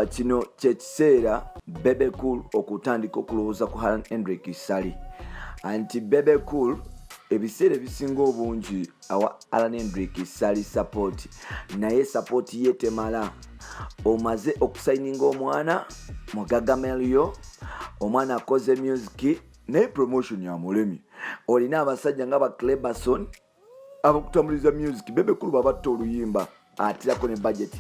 Kino kyekiseera Bebe Cool okutandika okulowooza ku Alan Hendrick Ssali, nti Bebe Cool ebiseera ebisinga obungi awa Alan Hendrick Ssali support, naye support ye temala. Omaze okusayininga omwana mugagamelyo, omwana akoze music, naye promotion yamulemye. Olina abasajja nga ba Cleberson abakutambuliza music. Bebe Cool babatta oluyimba, atirako ne budget.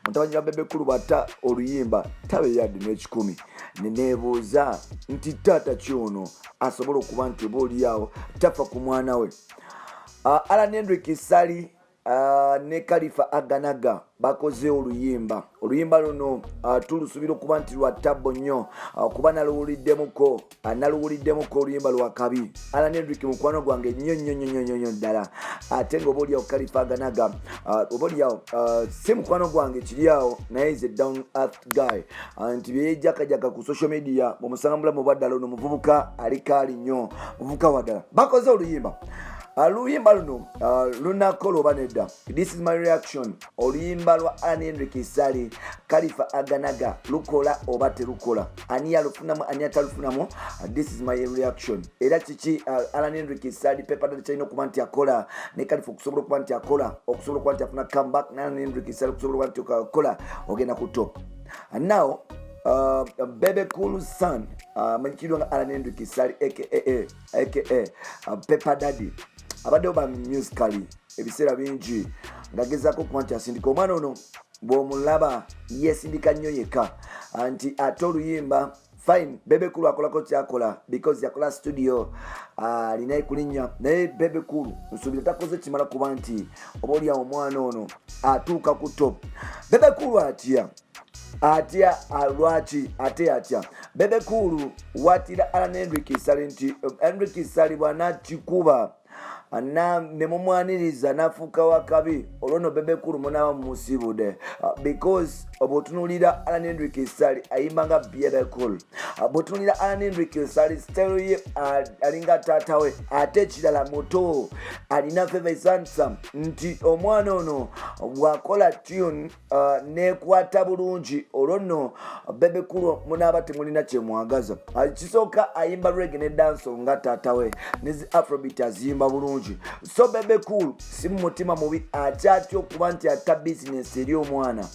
Mutabani wa Bebe Cool bata oluyimba, tabe yadde n'ekikumi. Neneebuuza nti taata kyono asobola okuba nti oba oliawo tafa ku mwana we. Alan Hendrick Ssali ne Kalifa Aganaga bakoze oluyimba. Oluyimba luno tulusubira okuba nti lwa tabbo nnyo, kuba naluwuliddemuko oluyimba lwa kabi. Alan Hendrick mukwano gwange nnyo nnyo nnyo nnyo nnyo ddala, ate nga oba oliawo Kalifa Aganaga, oba oliawo si mukwano gwange kiri awo, naye is a down earth guy, nti byeyejjakajaka ku social media bwemusanga mulamu oba ddala. Ono muvubuka ali kaali nnyo, muvubuka wa ddala. Bakoze oluyimba. Oluyimba luno lunakola oba nedda? This is my reaction. Oluyimba lwa Alan Hendrick Ssali, Kalifa Aganaga lukola oba terukola? Ani yalufunamu, ani atalufunamu? This is my reaction. Era kiki Alan Hendrick Ssali, Pepper Daddy kyalina okuba nti akola ne Kalifa okusobola okuba nti akola, okusobola okuba nti afuna comeback, ne Alan Hendrick Ssali okusobola okuba nti akola ogenda ku top? And now Bebe Cool son amanyikiddwa nga Alan Hendrick Ssali aka Pepper Daddy abaddewo ba musically ebiseera bingi ng'agezaako okuba nti asindika omwana ono. Bw'omulaba yeesindika nnyo yekka, nti ate oluyimba fine, Bebe Cool akolako kyakola because yakola studio, alina ekulinnya, naye Bebe Cool nsuubira takoze kimala kuba nti oba oliawo omwana ono atuuka ku top. Bebe Cool atya? Atya lwaki ate atya? Bebe Cool watira Alan Hendrick Ssali nti Hendrick Ssali bw'anakikuba ne mumwaniriza n'afuuka wakabi, olwo no Bebe Cool munaaba mumusiibudde, because bw'otunuulira Alan Hendrick Ssali ayimba nga Bebe Cool. Bw'otunuulira Alan Hendrick Ssali, style ye alinga taata we. Ate ekirala, muto, alina favour, handsome, nti omwana ono bw'akola tune nekwata bulungi, olwo nno Bebe Cool munaaba temulina kyemwagaza. Kisooka ayimba reggae ne dancehall nga taata we, nezi afrobeat aziyimba bulungi. So Bebe Cool si mu mutima mubi, akyatya okuba nti ata bizinesi eri omwana,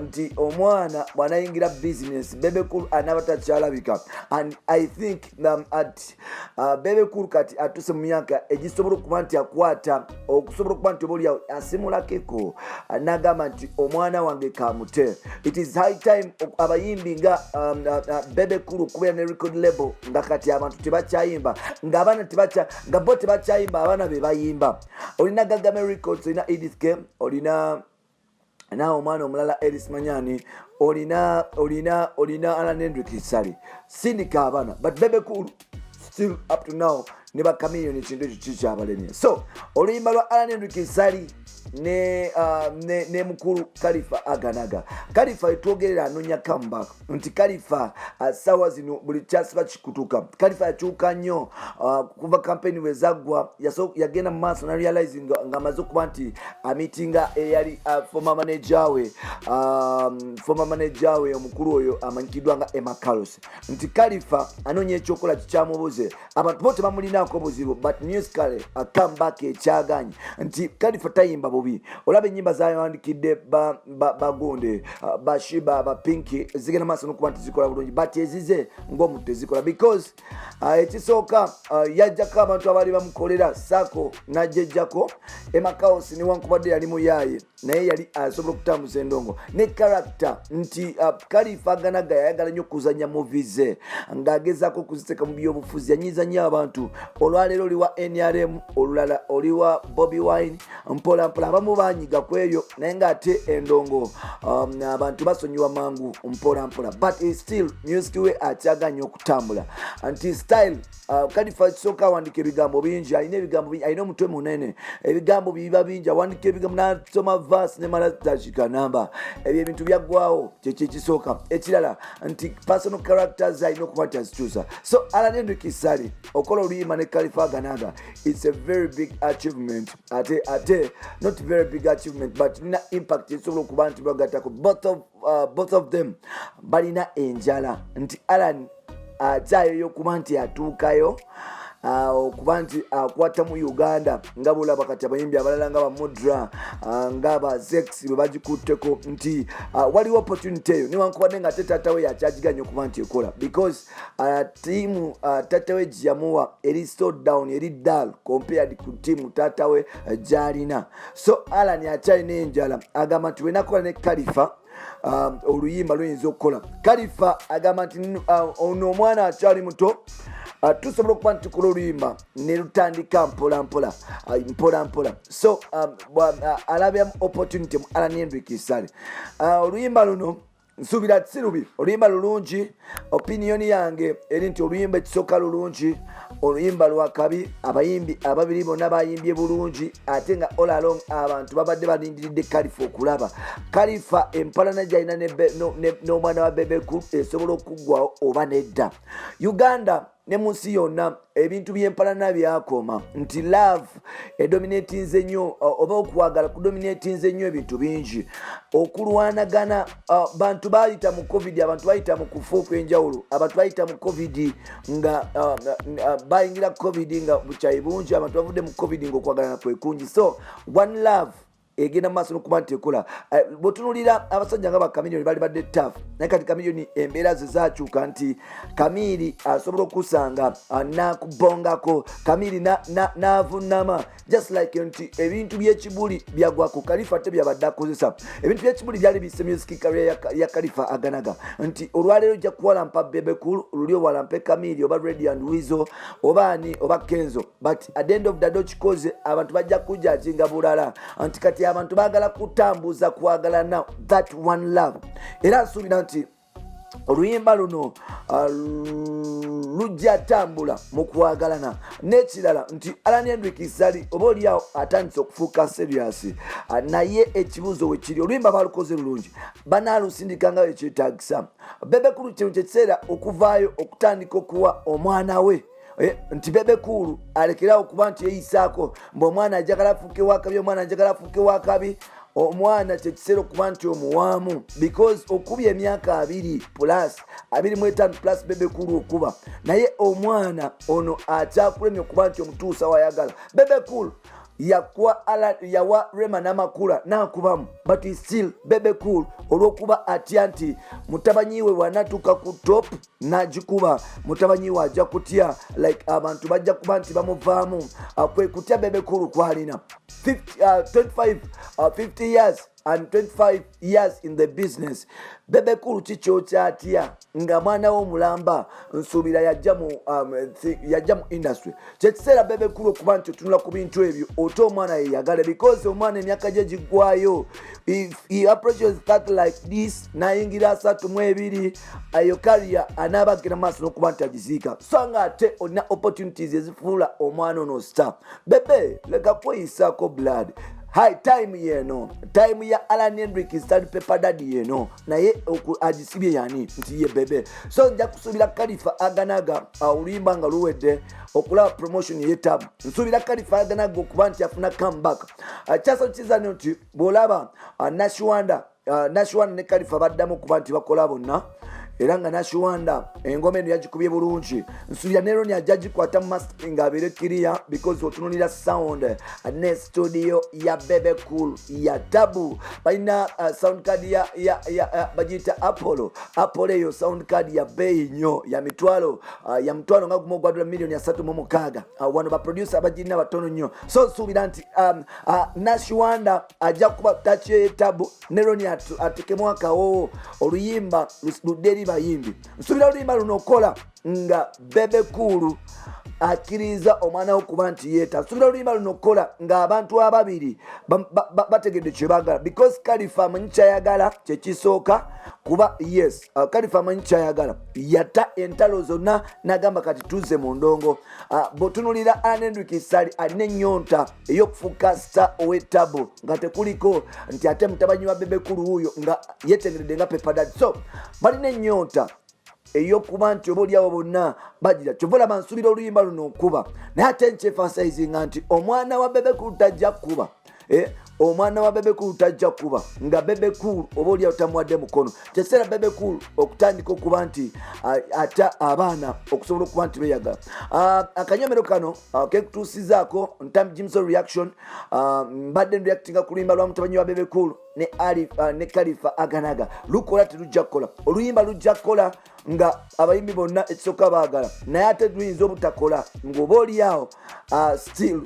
nti omwana bw'anayingira bizinesi, Bebe Cool anaaba takyalabika. And I think at Bebe Cool kati atuse mu myaka egisobola okuba nti akwata, okusobola okuba nti oba oliawo asimulakeko, nagamba nti omwana wange kamute. It is high time abayimbi nga Bebe Cool okubeera ne record label, nga kati abantu tebakyayimba, nga abaana tebakya, nga bo tebakyayimba, abaana be bayimba. Olina Gagame Records, olina Edith K, olina naawe omwana omulala Eris Manyani, olina Alan Hendrick Ssali. Sindika abaana, but Bebe Cool still up to now ne bakamiliyoni ekintu ekyo kikyabalemye. So oluyimba lwa Alan Hendrick Ssali ne mukulu Kalifa Aganaga. Kalifa etwogerera anoonya comeback, nti Kalifa sawa zino buli kyasiba kikutuka. Kalifa yakyuka nnyo kuva campaign bwe zaggwa, yagenda mu maaso na realizing nga amaze okuba nti amitinga eyali former manager we omukulu oyo amanyikiddwa nga Emma Carlos, nti Kalifa anoonya ekyokola kikyamubuze. Abantu bo tebamulinako buzibu, but musically a comeback ekyaganye, nti Kalifa tayimba bubi. Olaba enyimba zayawandikidde bagunde bashiba bapinki zigenda maaso nokuba nti zikola bulungi, but ezize ngaomuntu tezikola because ekisooka yajjako abantu abaali bamukolera saako najjejjako Emakaosi, newankubadde yali muyaaye, naye yali asobola okutambuza endongo ne character, nti Kalifa Aganaga yayagala nnyo okuzanya movie ze ng'agezaako okuziteeka mu byobufuzi. Yanyiza nnyo abantu. Olwaleero oli wa NRM, olulala oli wa Bobi Wine. Mpola mpola abamu banyiga ku eyo, naye ng'ate endongo abantu basonyiwa mangu mpola mpola, but still music we akyaganya okutambula, nti style Kalifa kisooka awandika ebigambo bingi, alina ebigambo bingi, alina omutwe munene, ebigambo biba bingi, awandika ebigambo nasoma verse nemala dakika namba. Ebyo ebintu byaggwawo, kyekyo ekisooka. Ekirala nti personal characters alina okuba nti azikyusa. So Alan Hendrick Ssali okola oluyimba ne Kalifa Aganaga, it's a very big achievement. Ate Ate not very big achievement, but lina impact esobola okuba nti bagattako. Both of them balina enjala nti Alan akyayoyo okuba nti atuukayo, okuba nti akwata mu Uganda, nga bolaba kati abayimbi abalala nga bamudra, nga ba Zex bwe bagikutteko, nti waliwo opportunity eyo, newankubadde nga ate taata we yakyagiganya okuba nti ekola, because tiimu taata we gyeyamuwa eri so down, eri dull compared ku tiimu taata we gyalina. So Alan akyalina enjala, agamba nti wenakola ne Kalifa, oluyimba luyinza okukola. Kalifa agamba nti ono omwana akyali muto, tusobola okuba nti tukola oluyimba ne lutandika mpola mpola, mpola mpola. So alabyamu opportunity mu Alan Hendrick Ssali. Oluyimba luno nsuubira si lubi, oluyimba lulungi. Opinion yange eri nti oluyimba ekisooka lulungi, oluyimba lwakabi. Abayimbi ababiri bonna bayimbye bulungi, ate nga all along abantu babadde balindiridde Kalifa, okulaba Kalifa empalana gyalina n'omwana wa Bebe Cool esobola okuggwawo oba nedda. Uganda ne mu nsi yonna ebintu by'empalana byakoma, nti love edominatinze nnyo, oba okwagala kudominatinze nnyo ebintu bingi, okulwanagana. Bantu bayita mu COVID, abantu bayita mu kufa okw'enjawulo, abantu bayita mu COVID nga bayingira COVID nga bukyayi bungi, abantu bavudde mu COVID nga okwagalana kwe kungi. So one love egenda mu maaso nokuba nti ekola. Bwetunulira abasajja nga bakamiliyoni bali badde tough, naye kati Kamiliyoni embeera ze zakyuka, nti Kamiri asobola okusanga nakubongako, Kamiri n'avunama, just like nti ebintu byekibuli byagwako. Kalifa te byabadde akozesa ebintu byekibuli, byali bise music career ya Kalifa Aganaga, nti olwaleero ojja kuwalampa Bebe Cool, luli owalampe Kamiri oba Radio and Weasel oba ani oba Kenzo, but at the end of the day okikoze, abantu bajja kujajinga bulala, nti kati abantu baagala kutambuza kwagalana, that one love. Era nsuubira nti oluyimba luno lujja tambula mu kwagalana. N'ekirala nti Alan Hendrick Ssali oba oliawo atandise okufuuka serious, naye ekibuuzo we kiri, oluyimba balukoze lulungi, banaalusindika nga wekyetagisa? Bebe Cool kino kyekiseera okuvaayo okutandika okuwa omwana we, nti Bebe Cool alekerawo okuba nti yeyisaako mbu omwana ajagala afuuke wakabi, omwana ajagala afuuke wakabi. Omwana kyekiseera okuba nti omuwaamu, because okubya emyaka 20 plus, 25 plus, Bebe Cool okuba naye omwana ono akyakulemye okuba nti omutuusa wayagala. Bebe Cool yakuwa yawa Rema n'amakula n'akubamu, but he still Bebe Cool, olw'okuba atya nti mutabanyi we bw'anatuuka ku top n'agikuba, mutabanyi we ajja kutya, like abantu bajja kuba nti bamuvaamu. Kwe kutya Bebe Cool kwalina. 50, 25, 50 years and 25 years in the business, Bebe Cool kikyokyatya nga mwana w'omulamba nsuubira yajja mu industry. Kyekiseera Bebe Cool okuba nti otunula ku bintu ebyo, ote omwana yeyagale, because omwana emyaka gye giggwayo. If he approaches that like this, nayingira 32, ayo career anaaba agenda maaso n'okuba nti agiziika. So nga ate olina opportunities ezifuula omwana ono star. Bebe, leka kweyisaako blood. High time yeno, time ya Alan Hendrick Ssali Pepper Daddy yeno, naye agisibye yani nti ye Bebe. So nja kusuubira Kalifa Aganaga, oluyimba nga luwedde, okulaba promotion yetabu. Nsuubira Kalifa Aganaga okuba nti afuna comeback. Kyasa kizanyo nti bw'olaba Nashwanda ne Kalifa baddamu okuba nti bakola bonna, era nga Nashwanda engoma eno yagikubye bulungi. Nsuubira ne Roni ajja gikwata mu mastering abeere clear, because otunulira sound ne studio ya Bebe Cool ya tabu. Balina sound card ya bagiyita Apollo. Apollo eyo sound card ya bbeeyi nnyo, ya mitwalo, ya mutwalo nga gumu ogwadula miliyoni 36. Wano baproducer bagirina batono nnyo. So nsuubira nti Nashwanda ajja kuba takyetabu ne Roni atekemu akawoowo, oluyimba ludde eri bayimbi. Nsuubira oluyimba luno okola nga Bebe Cool akkiriza omwana we okuba nti yeeta. Nsuubira oluyimba luno okukola ng'abantu ababiri bategedde kye baagala, because Kalifa amanyi kyayagala kyekisooka kuba yes, Kalifa amanyi kyayagala, yata entalo zonna n'agamba kati tuzze mu ndongo. Bw'otunulira Alan Hendrick Ssali alina ennyonta ey'okufuuka star ow'ettabu, nga tekuliko nti ate mutabanyi wa Bebe Cool wuuyo nga yetengeredde nga Pepper Daddy. So balina ennyonta ey'okuba nti oba oliawo bonna bagira. Kyova olaba nsuubira oluyimba luno okuba, naye ate nkyemphasizinga nti omwana wa Bebe Cool tajja kuba. Omwana wa Bebe Cool tajja kuba nga Bebe Cool oba oli tamuwadde mukono. Kyekiseera Bebe Cool okutandika okuba nti ata abaana okusobola okuba nti beyagala. Akanyomero kano kekutuusizaako Ntambi Jimson reaction. Mbadde nreactinga ku luyimba lwa mutabanyi wa Bebe Cool ne ne Kalifa Aganaga. Lukola terujja kukola, oluyimba lujja kukola nga abayimbi bonna ekisooka baagala, naye ate luyinza obutakola ng'oba oliawo still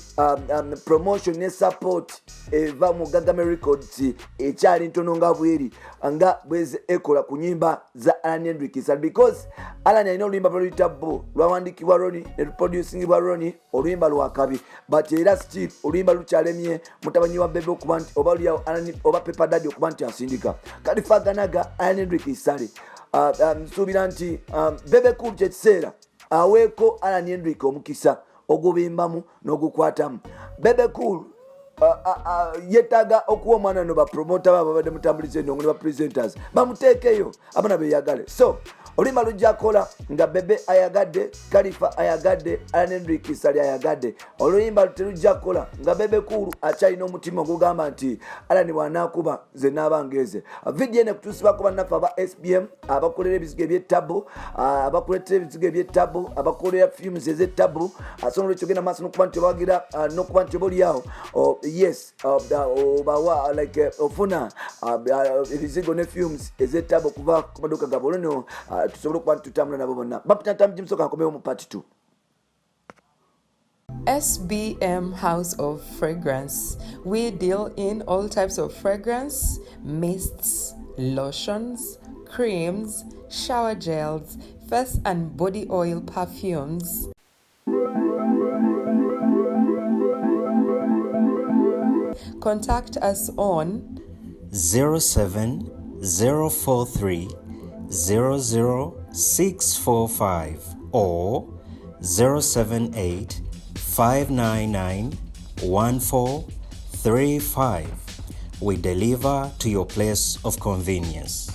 promotion ne support eva mu Gagame Records ekyali ntono nga bweri nga bweze ekola ku nyimba za Alan Hendrick, because Alan alina oluyimba lwaluyita bo lwawandikibwa Ronnie ne luproducingibwa Ronnie, oluyimba lwakabi, but era still oluyimba lukyalemye mutabanyi wa Bebe okuba nti oba oliawo Alan oba Pepper Daddy okuba nti asindika Kalifa Aganaga Alan Hendrick Ssali. Nsuubira nti Bebe Cool kyekiseera aweeko Alan Hendrick omukisa ogubimbamu n'ogukwatamu. Bebe Cool yetaaga okuwa omwana no bapromota baabo babadde mutambuliza endongo ne bapresenters bamuteekeyo abaana beyagale. So oluyimba lujja kola nga Bebe ayagadde, Kalifa ayagadde, Alan Hendrick Ssali ayagadde. Oluyimba terujja kukola nga Bebe Cool akyalina omutima ogugamba nti Alan bw'anaakuba nze naaba ngeeze. Vidiyo eno ekutuusibwako bannaffe aba SBM abakolera ebizigo eby'ettabu, abakuleetera ebizigo eby'ettabu, abakolera fumes ez'ettabu. So nolwekyo genda maaso n'okuba nti obawagira, n'okuba nti oba oliawo, yes, obawa like ofuna ebizigo ne fumes ez'ettabu okuva ku maduuka gaabwe. Olwo nno tusobole okuba nti tutambula nabo bonna. Bapita Ntambi Jimusoka, nkomewo mu part 2. SBM House of Fragrance. We deal in all types of fragrance, mists, lotions, creams, shower gels, face and body oil perfumes. Contact us on 07043 00645 or 078 599 1435. We deliver to your place of convenience.